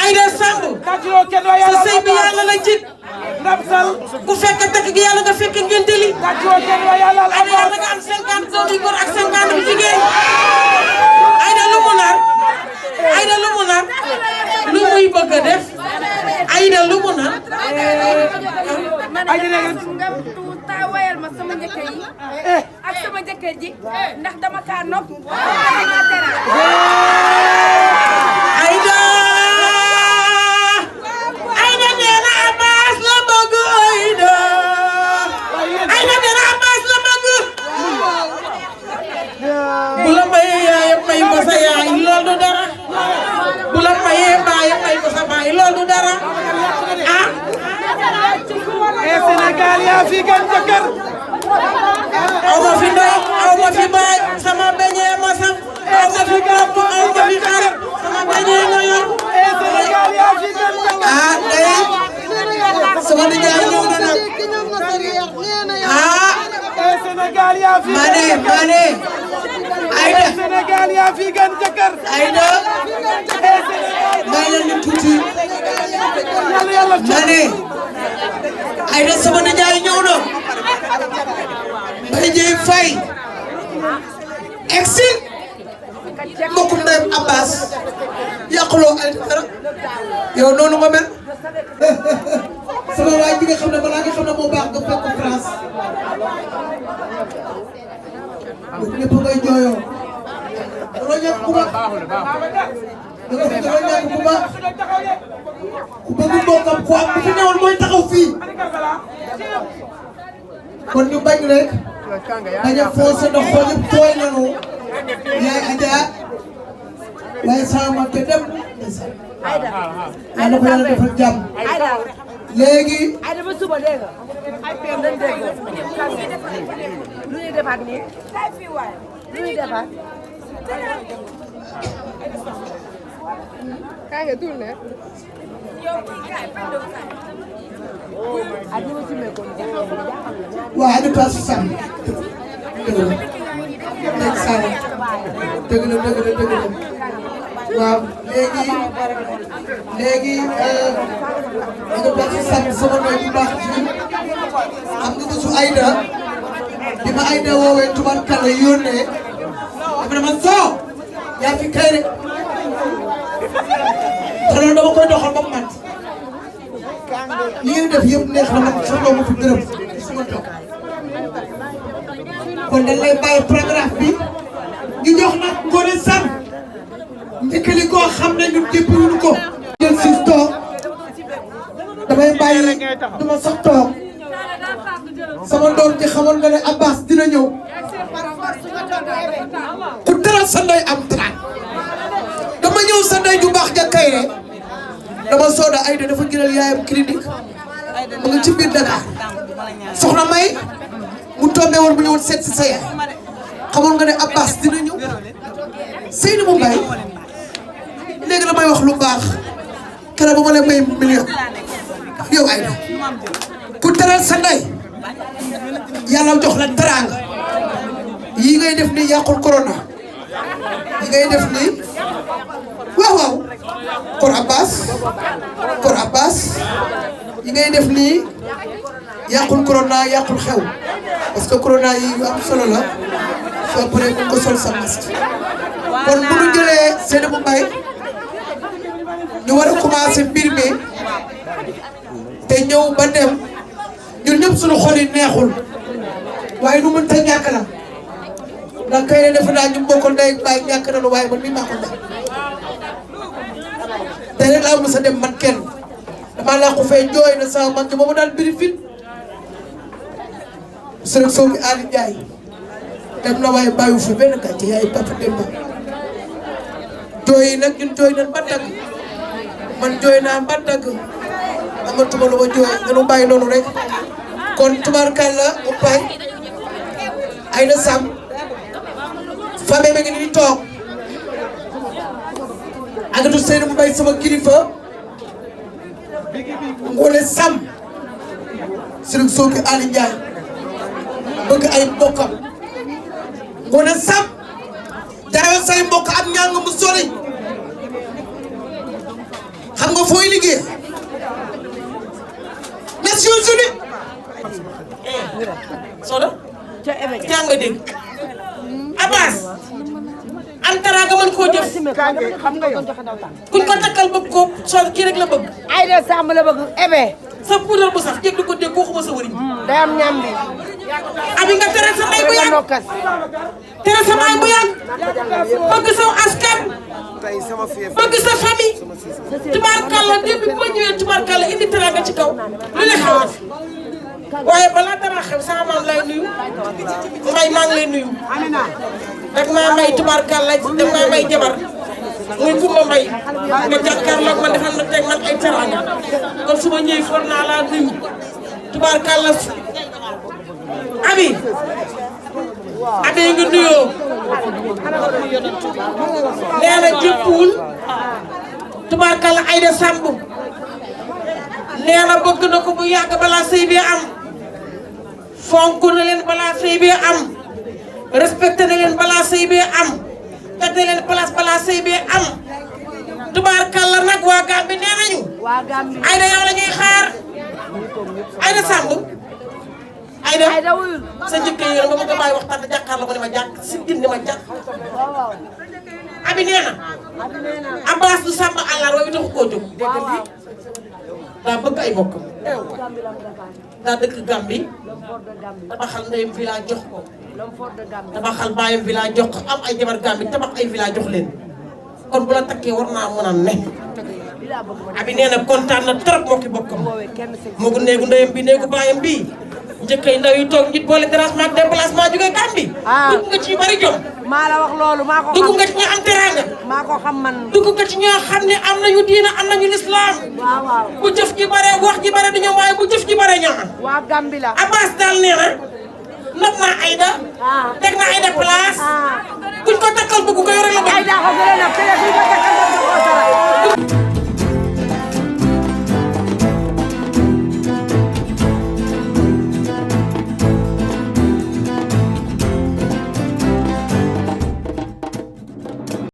Aïda Samb sa sëy bi yàlla la jig ku fekk takk gi yàlla nga fekk ngénte li Aïda yàlla nga am 50 doom yu góor ak 50 yu jigéen Aïda lu mu nar Aïda lu mu nar lu muy bëgg a def Aïda lu mu nar nga tuuta wayal ma sama njëkkër yi ak sama jëkkër ji ndax dama kaa nopp Aïda Aïda nee na Abbas la bëgg Aïda Aïda nee na Abbas la bëgg bu la mayee yaayam may ko sa yaay loolu du dara bu la mayee baayam may ko sa baay loolu du dara ah Sénégal yaa fi gën jëkkër aw ma fi ndey aw ma fi baay sama beñee ma sam aw ma fi bopp aw ma fi xarit sama beñee ma yor Sénégal yaa fi gën jëkkër ah day sama nijaay ñëw na nag ah Sénégal yaa fi mane Aïda Sénégal yaa fi gën jëkkër Aïda may la ñu tuuti mane Aïda sama nijaay ñëw na Mbaye Dieye Faye exil mbokkum ndeyam Abbas yàquloo Aïda dara yow noonu nga mel sama waay bi nga xam ne balaa nga xam ne moo baax nga fekk France ñëpp ngay jooyoo dama ñàkk ku baax dama ñàkk ku baax ku bëgg mbokkam ku am bu fi newoon mooy taxaw fii kon ñu bañ rek bañ a foncé ndox xool yëpp tooy nañu yaay Adja waaye sama mag te dem yàlla ko yàlla defal jàmm léegi ay dama suba dégg nga ay pem dañ dégg lu ñuy defaat nii lu ñuy defaat Kaay nga tourné. waaw Adja Tass Sam dëgg la waaw léegi Adja Tass Sam sama doy bu baax ji am nga bésu Aïda bi ma Aïda woowee tubarkalla yónnee dafa dama soo yaa fi kay rek te loolu dama koy doxal ba mu mat li ngeen def yëpp neex na man sax doo ma fi gërëm suma toog kon dañ lay bàyyi paragraphe bi ñu jox nag Ngoné Sam njëkkali koo xam ne ñun depuis wuñu ko jël si toog damay bàyyi duma sax toog sama doom ji xamoon nga ne Abbas dina ñëw ku teral sa ndey am tran dama ñëw sa ndey ju baax ja Kayre dama sooda Aïda dafa jëlal yaayam clinique mu ngi ci biir Dakar soxna May mu tombé woon bu ñëwoon seet si sa yaay xamoon nga ne Abbas dina ñëw Seydou mu Mbaye léegi damay wax lu baax keroog ba ma leen may million yow Aïda ku teral sa ndey yàlla jox la teraanga yi ngay def nii yàqul corona yi ngay def nii waaw kor Abbas yi ngay def nii yàqul corona yàqul xew parce que corona yi yu am solo la soo paree ku ko sol sa masque kon bu ñu jëlee Seydou Mbaye ñu war a commencé mbir mi te ñëw ba dem ñun ñëpp suñu xol yi neexul waaye nu mënta ñàkk la ndax kay ne defe naa ñu bokk ndey baay ñàkk nañu waaye man mii maa ko ndey te rek laa mos a dem man kenn dama laa ko fay jooy na sama mag moomu daal biri fit sërëg soo bi Ali Ndiaye dem na waaye bàyyi fi benn gàcce yaay Papa Demba jooy yi nag ñun jooy nañ ba dagg man jooy naa ba dagg amatuma lu ma jooy nga nu bàyyi noonu rek kon tubaarkàlla umpaay ay na sam famille bi ngi ni toog agatu Seydou Mbaye sama kilifa Ngone Sam sëriñ Sooki Ali Ndiaye bëgg ay mbokkam Ngone Sam jaral say mbokk am ñàng mu sori xam nga fooy liggéey Nations Unies soda jàng nga dégg Abbas am teraanga mën koo jëf xam nga yow kuñ ko takkal bëgg ko sol kii rek la bëgg Aïda Samb la bëgg ebe sa puudar bu sax jég di ko dégg waxuma sa wëriñ day am ñam bi abi nga tere sa may bu yàgg nokkas tere sa may bu yàgg bëgg sa askan bëgg sa famille tubaarkàlla depuis ma ñëwee tubaarkàlla indi teraanga ci kaw lu ne xew waaye balaa dara xew sama maam lay nuyu may maa ngi lay nuyu dag maa may tubaarkàlla dag maa may jabar muy Kumba Mbay nga jàkkaarloog man defal na teg man ay teraanga kon su ma ñëwee for naa laa nuyu tubaarkàlla abi ngi nuyoo nee na jëppuwul tubaarkàlla Aïda Samb nee na bëgg na ko bu yàgg balaa sëy bi am fonk na leen balaa sëy bi am respecté na leen balaa sëy bi am teg na leen place balaa sëy bi am tubaarkàlla nag waa Gambie nee nañu Aïda yow la ñuy xaar Aïda Samb Aïda sa njëkk yi nga bëgg a bàyyi waxtaan jàkkaarloo ko ne ma jàkk si gin ne ma jàkk abi nee na Abbas du Samb àllar wa bi taxu koo jóg daa bëgg ay bokkam daa dëkk Gambie tabaxal ndeyam village jox ko tabaxal baayam village jox ko am ay jabar Gambie tabax ay village jox leen kon bu la takkee war naa mën a ne abi nee na kontaan na trop moo ki bokkam moo ko néegu ndeyam bi néegu baayam bi njëkkay ndaw yi toog njit boole dérangement ak déplacement jóge Gambie dugg nga ci bari jom maa la wax loolu maa ko xam dugg nga ci ñi am teraanga maa ko xam man dugg nga ci ñoo xam ne am nañu diina am nañu lislaam waaw bu jëf ji bare wax ji bare du ñoom waaye bu jëf ji bare ñoom waa Gambie la Abbas daal nee na nopp naa Aïda teg na Aïda place kuñ ko takkal bëgg ko yore la bëgg Aïda ko gën a nag